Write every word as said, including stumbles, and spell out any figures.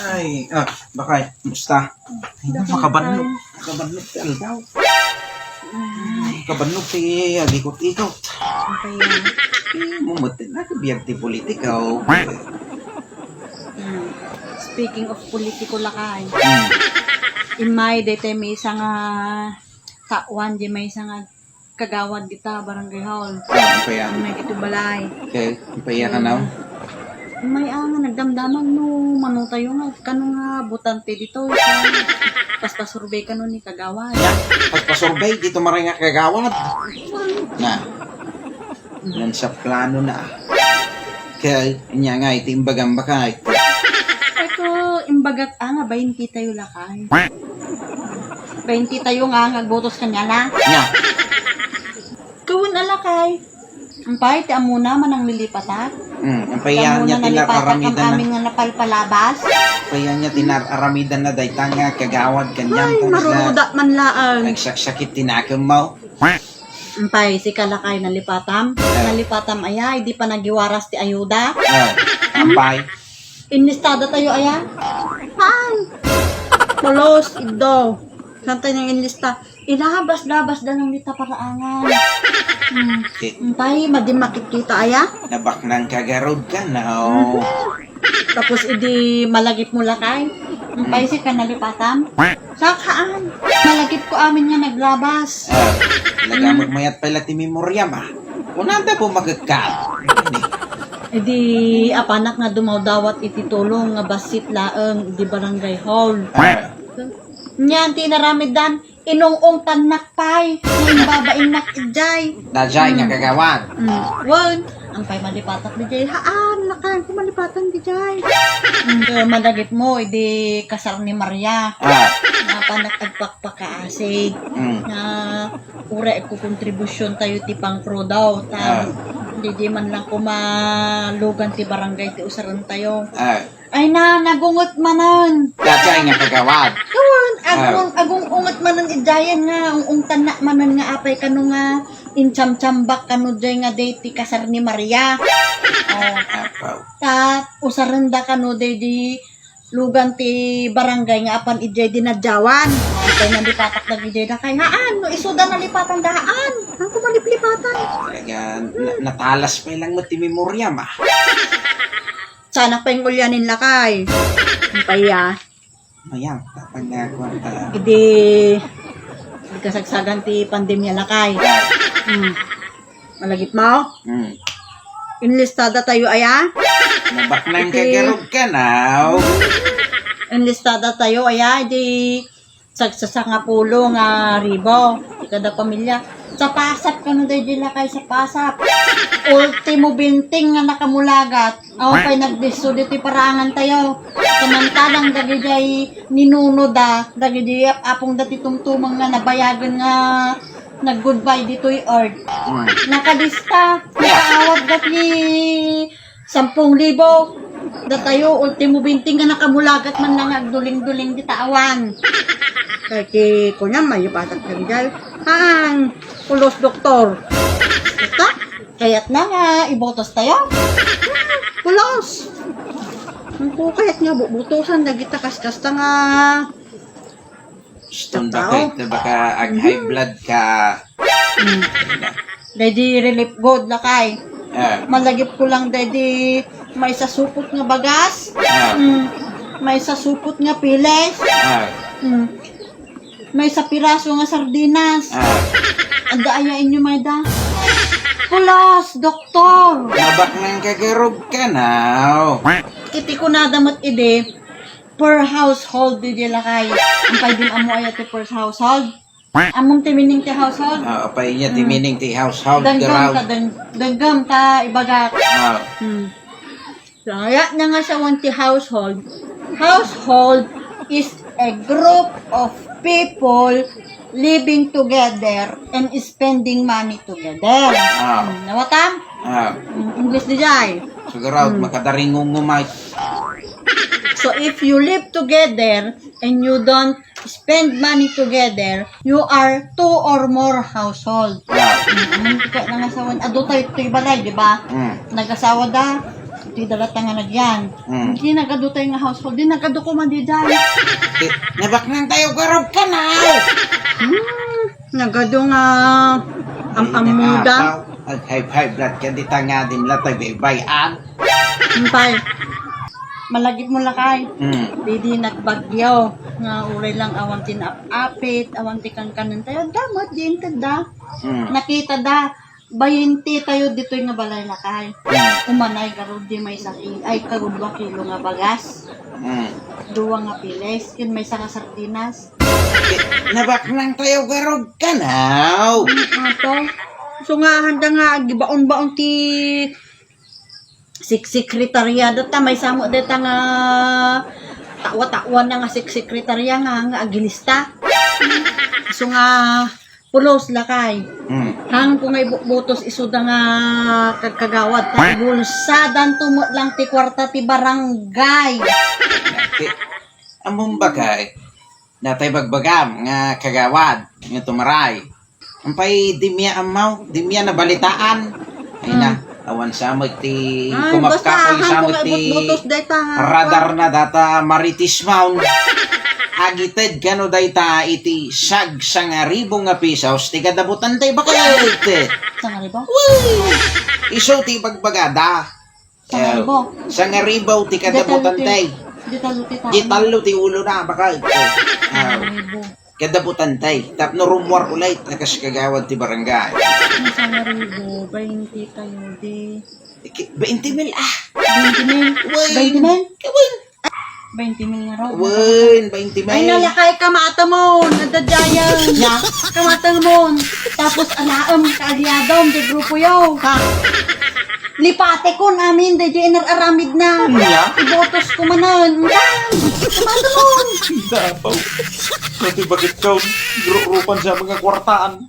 Ay, ah, Lakay, kumusta? Ay, Lakay, makabannog. Lakay. Makabannog ti aldaw. Ay. Makabannog ti alikot-ikot. Okay yan. Eh, mumutin na, kabiag ti politiko. Hmm. Speaking of politiko, Lakay. Hmm. Immay, daytoy maysa nga tawan, di maysa nga kagawad dita, barangay hall. Ah, ang paya. May ito balay. Okay, ang paya ka now? May, ah, nga nagdamdamag no, mano tayo nga, kano nga botante dito, paspasurbay kano ni kagawad. Ya, paspasurbay, dito maray nga kagawad. Na. Nang sa plano na. Kay, nya nga, iti imbagam bakay. Ito, imbagak, ah, nga, bainti tayo lakay. Bainti tayo nga, nga, agbotos kanya na. Nya. Kawan a lakay. Ampay, ti amuna, manang lilipatak. Hmm, ampay yan, nya, nalipatak, tinararamidan na. Amin nga napalpalabas. Ampay yan, nya, tinararamidan na, dayta nga, kagawad, kanyang. Ay, maruruda man laang. Nagsaksakit, tinakem mo. Ampay, sika lakay nalipatam? Ah. Nalipatam aya, idi pa nagiwaras ti ayuda? Ah, ampay. Inlistada tayo aya? Ay! Pulos, iddo. Saan tayo nang inlista? Ilabas-labas da nang dita paraangan. Hmm. Eh. Ampay, madi makitkita aya? Nabaknang kagarod ka, no? Mhm. Tapos idi malagip mo lakay, ampay, hmm, sika nalipatam? Saan? Malagip ko amin nga naglabas. Ah, nagamagmayat pay la ti memoriam, ah. Kunada po magagka. Idi apanak nga dumawdawat iti tulong nga bassit laeng idi barangay hall. Ah. Niyan ti inaramiddan, inung-ungtannak pay, nga imbabainnak idiay. Daydiay nga kagawad. Mm. Wen, ampay malipatak didiay. Haan, lakay, ko malipatan didiay. Mm, madagit mo, idi kasar ni Maria. Ah. Nga apanak agpakpakaasi. Mm. Nga uray agkukontribusyon tayo ti pangpro daw. Ta, ah, didiay man lang kumalugan ti barangay ti usaren tayo. Ah. Ay na, nagungot manen. Daydiay nga kagawad. Kawan, ah, agung-, agung-ungot manen idiayen nga, ung-ungtannak manen nga apay kano nga intsam-tsambak kano diay nga diay ti kasar ni Maria. Oh. Apaw. Ta, usarenda kano diay di lugan ti barangay nga apan idiay dinadyawan. Apay nalipatak dagidiay dakay. Haan, no isuda nalipatan da haan. Haan ko maliplipatan. Talaga, na-, natalas pay lang met ti memoriam, ah. Saanak pay nga ulyanin lakay. Ang paya. Ayan, tapag nga ako ang, ah, idi kasagsagan ti pandemya lakay. Hmm. Malagip mo? Hmm. Inlistada tayo, aya? Nabaknang kagarog ka, now. Inlistada tayo, aya? Di sagsasangapulo nga ribo ti kada pamilya. Sapasap kano daydiay lakay, sapasap. Ultimo binting nga nakamulagat. Awan pay nagdisso ditoy paraangan tayo. Samantalang dagidiay ninuno da, dagidiay apong da ti tumtumeng nga nabayagen nga nag-goodbye ditoy earth. Mm. Nakalista, nakaawat da ti Sampung libo. Datayo, ultimo binting nga nakamulagat man lang nga agduling-duling dita awan. Kay ti kunyam, mayo batak daydiay. Haan, pulos doktor. Ita, kayat na nga, ibotos tayo. Pulos. Ang kayat nga bubutosan, dagita kaskasta nga Stone bakit na baka ag high blood ka. Mm. Daydi relief good, lakay. Ah. Malagip ko lang, daydi may sasupot nga bagas. Ah. Mm. May sasupot nga piles. Ah. Mm. May sapiraso nga sardinas. Ah. Adda aya inyo, mayda? Pulos, doktor. Nabaknang kagarog ka, now. Iti kunada met idi, per household, daydi lakay. Ang pay din amo aya ti per household. Amom ti meaning ti household? Ah, apay niya ti meaning ti household, Denggem garud. Ka, deng-, denggem ta ibagak. Ah. Hmm. So, aya nga sawen ti household. Household is a group of people living together and spending money together. Ah. Hmm, nawatam? Ah. Hmm, English daydiay. Siguro, hmm, makadaringung mo, Mike. So, if you live together and you don't spend money together, you are two or more household. Ah. Mm, mm, ika na nga asawa, adu tayo ito'y balay, di ba? Mm. Nag-asawa da, Ti dalata nga nagyan. Hmm. Di nagadu tayo nga household. Di nagadu ko man di dyan. Ti, nabaknang tayo garog ka na. Hmm, nagadu nga am-amuda. Ag high, high blood ka di tanga din la tayo baybayan. Umpay. Malagip mo lakay. Hmm. Di di nagbagyo. Nga uray lang awan ti naap-apit, awan ti kankanan tayo. Damat di inted da. Hmm. Nakita da. Bainte tayo ditoy nga balay lakay. Hmm. Umanay garud di maysa ki-, ay, kagudua kilo nga bagas. Hmm. Dua nga piles, ken maysa nga sardinas. Nabaknang tayo garud kanaw. Hmm, ato. So nga, handa nga, agibaon-baon ti sik-, sekretarya data, maysa mo data nga tawa-tawa na nga sik-, sekretarya nga, nga agilista. So nga, pulos lakay. Mm. Hang ko nga ibutbutos isuda nga kagkagawad, ta ibulsadan to met lang ti kuarta ti barangay. Ti, ammom bakay, natay bagbagam nga kagawad, nga tumaray. Ampay, dimya ammaw, dimya nabalitaan. Ay na, awan sa met ti kumapkapoy sa met ti radar na data Marites Mount. Agited kano dayta iti sag-, sangaribu nga pisos ti kadabutantay baket. Sangaribu? Uy! Isu ti ibagbagada. Sangaribu. Sangaribu ti kadabutantay. Di tallo ti, di tallo ti ulo na, baka. Sangaribu. Kadabutantay. Tapno rummuar ulit, nakas kagawad ti barangay. Ang sangaribu, bainte tayo, di. Iki-, bainte mil, ah. Bainte mil? Wen. Bainte mil? Kawen. Bainte mil nga raw. Wen, bainte mil. Ay, nalakay ka, maatamon. Nadadayan. Ya. Kamatamon. Tapos, alaem, kaalyadom, di grupo yo. Ha? Lipate kon amin, di di inar-aramid na. Anya? Ibotos ko manan. Kamatamon. Dapaw. Pati bakit ka, rurupan sa mga kwartaan.